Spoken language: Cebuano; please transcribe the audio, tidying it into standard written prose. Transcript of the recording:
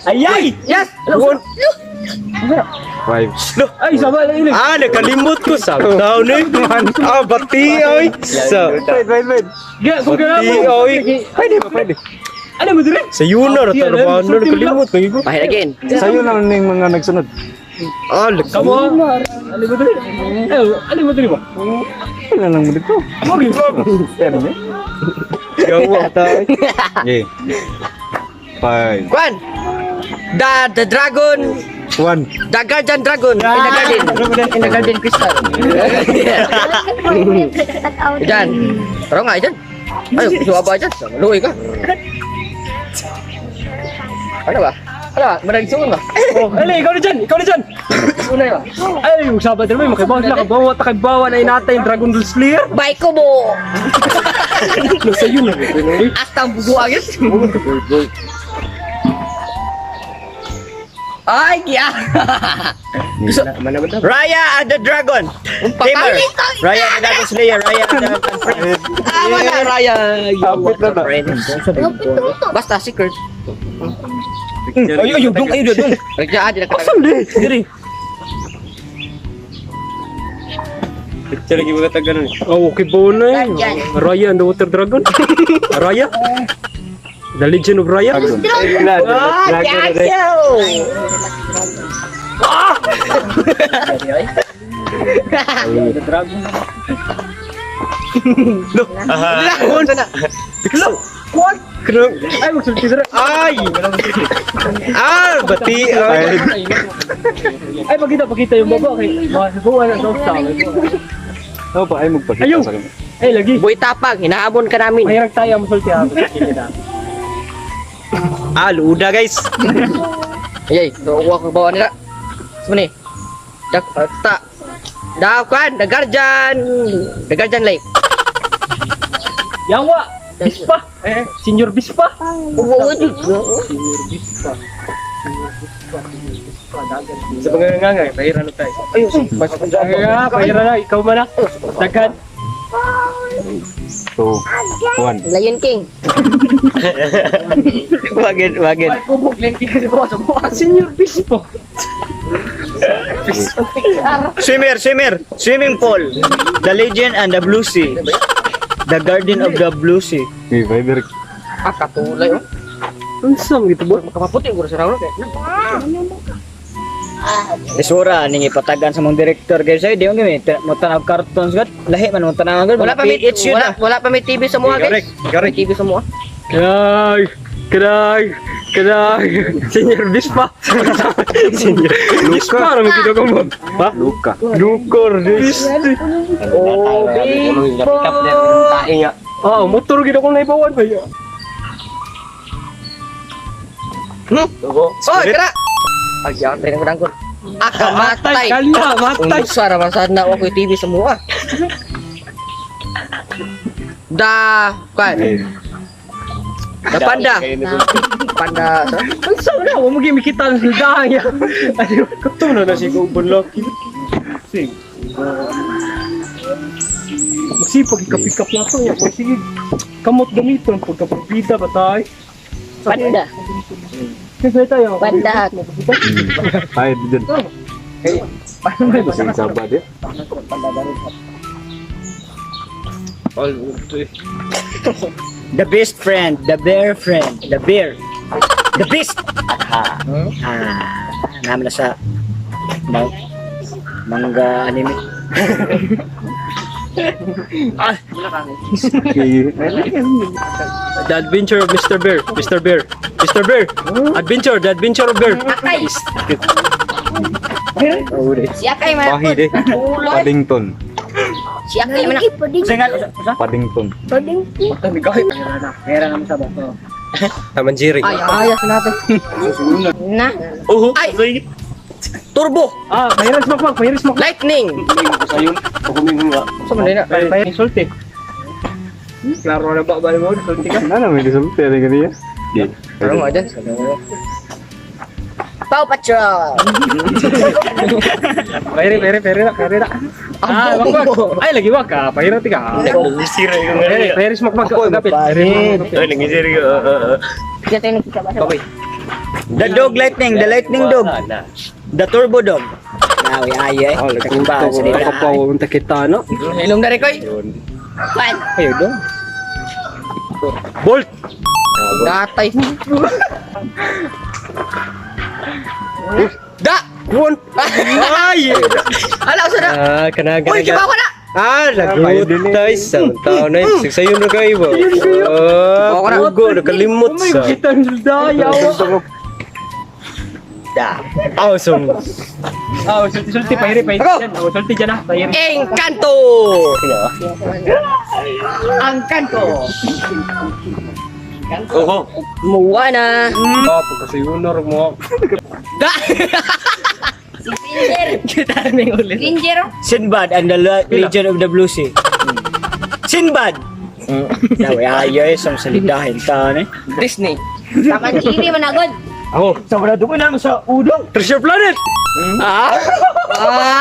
Ayay! Yes! One. Five. Ay, sama lang ilig. Ah, nakalimot ko sa taon eh. Ah, bati oy. Sa Wait, wait, wait. Ga, kung Bati gana mo. oy. Pwede ba, pwede? Ano mo dire? Sa yuna ra tarbahan na nakalimot lagi ko. Bahit again. Sa'yo lang ning mga nagsunod. Ah, Kamo. Ano mo dire? Ay, ano mo dire ba? Wala lang mo dito. Mo gyud. Ten, eh? Gawa tayo. Yeah. Five. Kwan! The dragon, One. the guardian dragon in the garden. In the garden crystal. Diyan. Tara nga, diyan. Ay, suwa ba dyan? Luoy ka. Ano ba? Ano ba? Managsuon ba? Oh, ali, ikaw na dyan, ikaw na dyan. Unay ba? Ay, usapan din mo, makibawa sila, kabawa, ta na inatay yung Dragon Ball Slayer. Bye ko mo! Nasa yun na. Hasta ang bubuang yun. Ay, giya! Raya and the Dragon. Tamer. Raya and the Dragon Slayer. Raya and the Prince. Ah, wala, Raya. Kapit na na. Basta, secret. Ay, ay, dong, ay, dong. Ay, ah, di na ka. Saan di? Diri. Picture lagi mga taganon. Oh, okay ba na eh. Guardian. Raya and the Water Dragon. Raya? The Legend of Raya? Ah, Jackyo! Aha. What? Ay, magsulti sila. Ay! Ah, bati oy. Ay, pakita, pakita yung baba. Kay, mga subuan na soft sa. Ano pa ay magpakita Ayaw. sa kanya. Ay, lagi. Boy Tapang, hinahamon ka namin. Mahirap tayo ang masulti ha. Ah, luda guys. Ayay, nakuha ko bawa nila. Saan ni? Dak, ta. Da, kwan, the guardian. The guardian lake. Yawa! Bispa! Eh, Senior Bispa! Oo, Senior Bispa. Senior Bispa, Senior Bispa. Dagan. Sa mga ngangay, pahira na tayo. Ayun, Kaya, pahira na. Ikaw man na. Daghan. Two. One. Lion King. Wagin, wagin. Senior Bispa. Swimmer, swimmer. Swimming pool. The Legend and the Blue Sea. The Garden of the Blue Sea. Okay, five. Direk. Ah, katulay oh. Unsang gitu ba? Makapaputi ko sa raw. Isura ning ipatagan sa mong director guys. Ay, di mo gami mo tanaw cartoons gud. Lahi man mo tanaw gud. Wala pa may PH yun wala, ah. wala pa may TV sa mua, guys. Correct. May TV sa mua. Kanay! Kanay! Kanay! Senior Bispa! Senior Bispa! Ano mo ko mo? Ha? Luka. Lukor! Bispa! Oh, Bispa. Ah, motor gid akong naibawan ba? Oh, kira. Ay, yan, tayo ng dangkon. Ah, kamatay. Kala, matay! Unsa ra man sad na ako TV sa mua. Da, kwan. Okay. Da panda. Panda. Unsa na? Wa mo gyud mikita ang sildahan niya. Ano, kato na na siya kauban laki. Sige. Magsipag ikapikap na to niya. Sige, kamot gamiton pagkapabida ba tayo? Panda. Kasi tayo. Panda. Ay, dyan. Sige, saba di. The best friend, the bear friend, the bear. The beast. Ah, ah, namin na sa manga anime. Okay. The Adventure of Mr. Bear. Mr. Bear. Mr. Bear. Adventure, The Adventure of Bear. Akay. Si Akay man. Pahi di. Paddington. Si Akay man. Usa nga, usa. Paddington. Pera naman sa bato. Tamanjiri. Ay, ayas natin. Na. Oh, Ay! Turbo! Ah, pahiras makmak, pahiras makmak. Lightning! Sa man na? Pahiras sulti. Klaro na ba ba mo? Sulti ka. Ano, may disulti. Ano ganyan? Okay. Ano nga dyan? Paw Patrol. Pahiri, pahiri, pahiri na, pahiri na. Ah, makmak. Ay, lagi wak ka. Pahira tika. Pahiri, pahiras makmak. Gapit. Pahiri. Ay, nangisiri ko. Kaya tayo nagkita ba? Babay. The dog lightning, the lightning dog. The turbo dog. Nawi ayo eh. Oh, Kakumbaan sa nila. Kapaw ang takita no. Ilong na rin koy. Kwan. Ayo dong. Bolt. Gatay. Da! Kuan. Ay! Ala, usa na. Ah, kana Uy, kana. kibaw ka na! Ah, nagutay sa tao na yun. Sayo na kayo ba? Ah, Kibaw ka na. pugo, nakalimot sa. Da. Awesome. Ah, sulti sulti pahiri pahiri. Ako! Dyan. Oh, sulti dyan ah, pahiri. Engkanto! Ang kanto. Oho. Moana. Ah, pagkasayunar mo. Da! Si Ginger. Kita na ulit. Ginger. Sinbad and the Legion of the Blue Sea. Sinbad. Nawi ayo eh sa salidahin ta ni. Disney. Taman chiri man agad. Ako. Sa wala dugo na mo sa udong. Treasure Planet. Ah! Ah!